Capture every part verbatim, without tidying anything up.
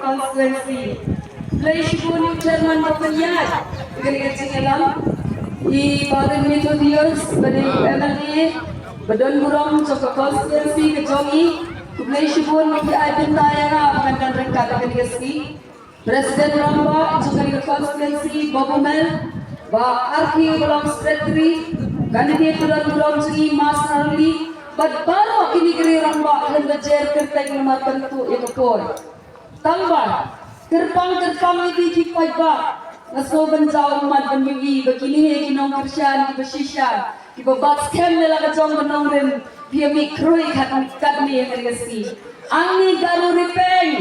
Constituency. Khublei shibun ïa u chairman ba pynïaid ïa kane ka jingïalang. I Bah Methodius ba dei u M L A ba don burom jong ka constituency ka jong i. Khublei shibun ba phi ai bynta ïa nga ba ngan don ryngkat ha kane ka sngi. President rangbah jong kane ka constituency, Bah Bumel, Bah Arki ba long secretary, candidate ba don burom jong i, Mas Harli, bad baroh kine ki rangbah khlem da jer kyrteng namar kyntu ïa ka por. Tang ba kyrpang kyrpang ïa ki paidbah, nga sngew ban jaw ummat ban ïohi ba kine ki nongkyrshan kiba shisha, kiba bat skhem ïa la ka jong ka nongrim, phi ïa mih khrui kat kat ne ïa ka ri ka sngi. Angni Garo Ripeng,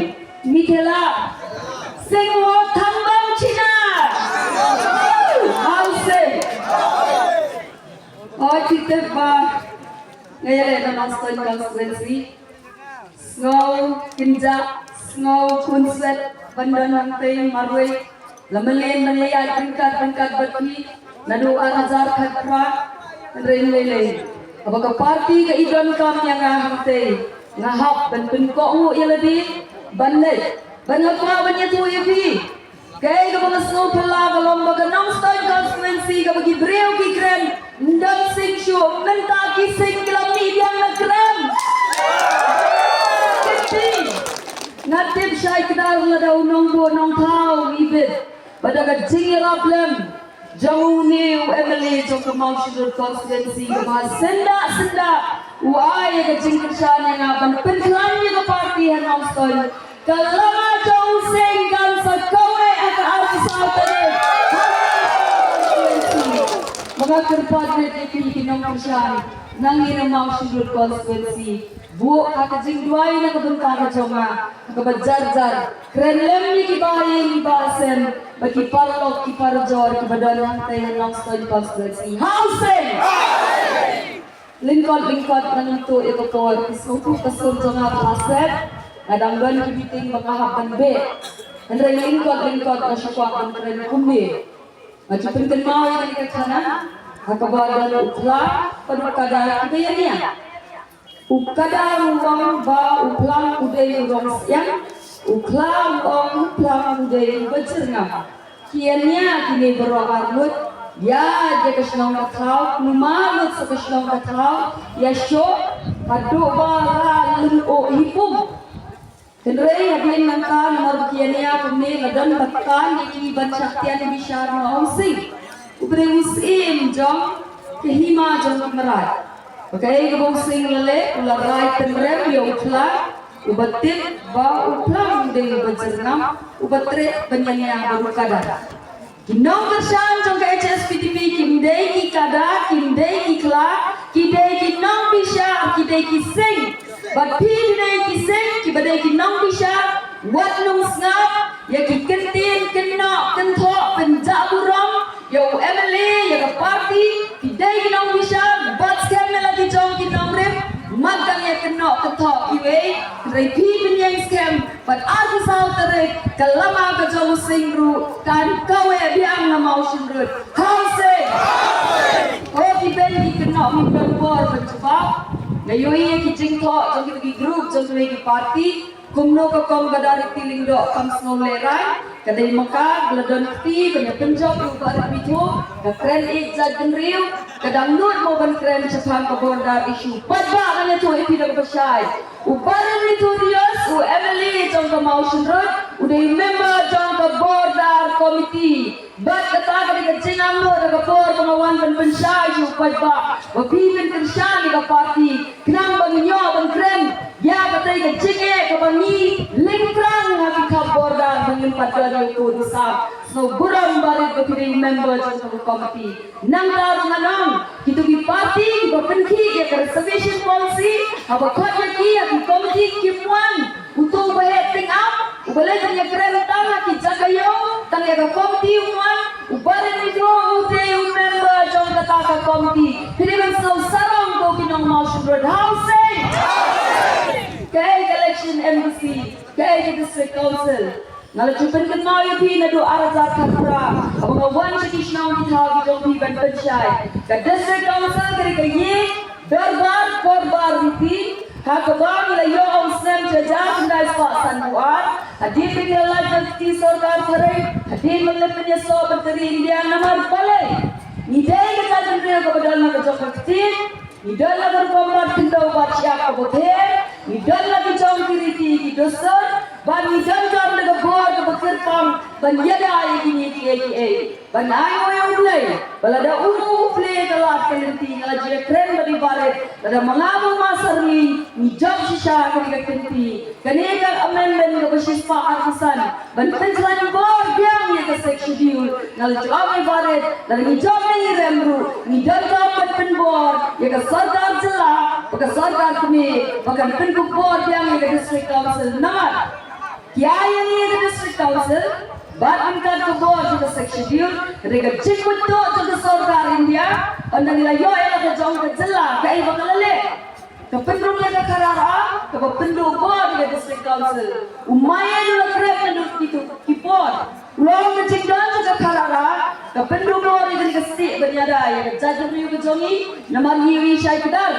Mithela, Singho Thambang China. Housing. Oi, ki tip ba nga ïaleh na Nongstoiñ constituency. Sngew kynjah, sngew kunswet ban don hangtei marwei. La mlien ban ïaid ryngkat ryngkat bad phi naduh ar hajar khatphra. Hynrei lei lei, haba ka party ka i donkam ïa nga hangtei, nga hap ban pynkohnguh ïa lade ban leit, ban nga kwah ban ïathuh ïa phi. Kaei kaba nga sngewphylla ka long ba ka Nongstoiñ constituency kaba ki briew ki kren, ym don sing shuh, mynta ki sing ki la mih biang na kren. Kynti, nga tip shai kdar lada u nongbuh nongthaw u ibit ba da ka jingïarap lem jong une u M L A jong ka Mawshynrut constituency kaba syndah syndah u ai ïa ka jingkyrshan ïa nga ban pynkhlaiñ ïa ka party ha Nongstoiñ. Ka lama jong u sing kan sa kaweh ha ka arphew saw tarik. Ba nga kyrpad rit ïa phi ki nongkyrshan na ngi na Mawshynrut constituency, buh ha ka jingduwai na ka bynta ka jong nga ha kaba jar jar. Kren lem ïa ki bahaïing ki bahasem bad ki paralok ki parajor kiba don hangtei ha Nongstoiñ constituency. Ha u sing! Lyngkot lyngkot nga ngam tuh ïa ka por, ki sngewthuh ka sur jong nga ba la sep. Nga dang don ki meeting ba nga hap ban beh. Hynrei lyngkot lyngkot nga shu kwah ban kren kumne. Nga ju pynkynmaw ïa kane ka khana ha kaba don u khla bad u kada kiba ïania. U kada u ong ba u phlang u dei u rong syiang, u khla u ong u phlang u dei u bajyrngam. Ki ïania kine baroh ar ngut, ïaid ïa ka shnong ka thaw, kulmar lut sa ka shnong ka thaw, ïashoh haduh ba la lyngngoh hi pum. Hynrei hadien nangta namar ba ki ïania kumne, la don ba tang ïa ki ban shah tian bishar na u sing. U briew u syiem jong ka hima jong ki mraid. Ba kaei kaba u sing u la leh, u la rai tynrem ïa u khla, uba tip ba u phlang u dei u bajyrngam, uba treh ban ïania bad u kada. Ki nongkyrshan jong ka H S P D P kim dei ki kada, kim dei ki khla, ki dei ki nongbishar, ki dei ki sing. Bad phi ki dei ki sing, kiba dei ki nongbishar, wat nym sngap ïa ki kyntien kynnoh kynthoh pynjah burom ïa u M L A, ïa ka party. Phi dei ki nongbishar, bat skhem ïa la ki jong ki nongrim. Mat dang ïa kynnoh kynthoh kiwei, hynrei phi pynïeng skhem. Bad arphew saw tarik ka lama ka jong u sing ruh kan kaweh biang na Mawshynrut. Ha u sing! Ko ki ben ki kynnoh, ngim don por ban jubab. Nga ïohi ïa ki jingthoh jong kito ki group, jong kito ki party. Kumno ka kong Bah Dariti Lyngdoh kam sngew lehraiñ. Ka dei ma ka ba la don kti ban ïa pynjop ïa u Bah Rit Mitho. Ka kren ïeit jaitbynriew. Ka dang nud mo ban kren shaphang ka border issue? Paidbah, ngan ïathuh ïa phi da kaba shai. U Bah Rit Mitho Dios, u M L A jong ka Mawshynrut, u dei u member jong ka border committee. Bad kata ka dei ka jingangnud ha ka por ba nga wan ban pynshai sha u paidbah ba phi pynkyrshan ïa ka party khnang ba ngin ïoh ban kren ïa kata ka jingeh kaba ngi lyngkrang ha ki khap border ba ngim pat don ïa u kut u sam. Sngewburom Bah Rit ba phi dei u member jong ka committee. Nangta ruh ngan ong, kito ki party kiba pynkhih ïa ka reservation policy, haba khot ïa ki ha ki committee kim wan uto uba heh tyngab, uba leit ban ïakren tang ha ki jaka ïew, tang ïa ka committee um wan. U Bah Rit Mitho u dei u member jong kata ka committee. Phi dei ban sngew sarong ko ki nong Mawshynrut. Ha u sing! Kaei ka election M D C, kaei ka district council. Nga la ju pynkynmaw ïa phi naduh ar hajar khatphra, haba nga wan sha ki shnong ki thaw ki jong phi ban pynshai. Ka district council ka dei ka ïing dorbar korbar jong phi. Ha kaba ngi la ïoh ha u snem shi hajar khyndai spah sanphew ar, hadien ba ngi la lait na ka kti sorkar phareng, hadien ba ngi la pynïasoh bad ka ri India, namar balei? Ngi dei ka jaitbynriew kaba don la ka jong ka ktien, ngi don la ka rukom rat khyndew bad shyiap kaba pher, ngi don la ka jong ki riti ki dustur, bad ngi donkam da ka bor kaba kyrpang ban ïada ïa kine kiei kiei. Ban ai nguh ïa U Blei ba lada u u plie ka lad ka lynti, nga la ju ïakren bad i Bah Rit, lada ma nga ma u Ma Sarli ngi jop shisha kane ka kynti, kane ka amendment kaba shispah arphew san ban pynkhlaiñ bor biang ïa ka Sixth Schedule. Nga la ju ong i Bah Rit, lada ngi jop ne ngi rem ruh, ngi donkam ban pynbor ïa ka sorkar jylla bad ka sorkar kmie ba kan pynkup bor biang ïa ka District Council. Namar ki ai ïa ngi ka District Council bad ryngkat ka bor jong ka Sixth Schedule, ka dei ka jingmutdur jong ka sorkar India. Ynda ngi la ïoh ïa la ka jong ka jylla, kaei ba ka la leh? Ka pynrung ïa ka Kharara, kaba pynduh bor ïa ka District Council. U Maïan u la krep naduh kito ki por. U la ong ka jingdon jong ka Kharara ka pynduh bor ïa ka stieh ban ïada ïa ka jaitbynriew ka jong ngi, namar ngi ïohi shai kdar.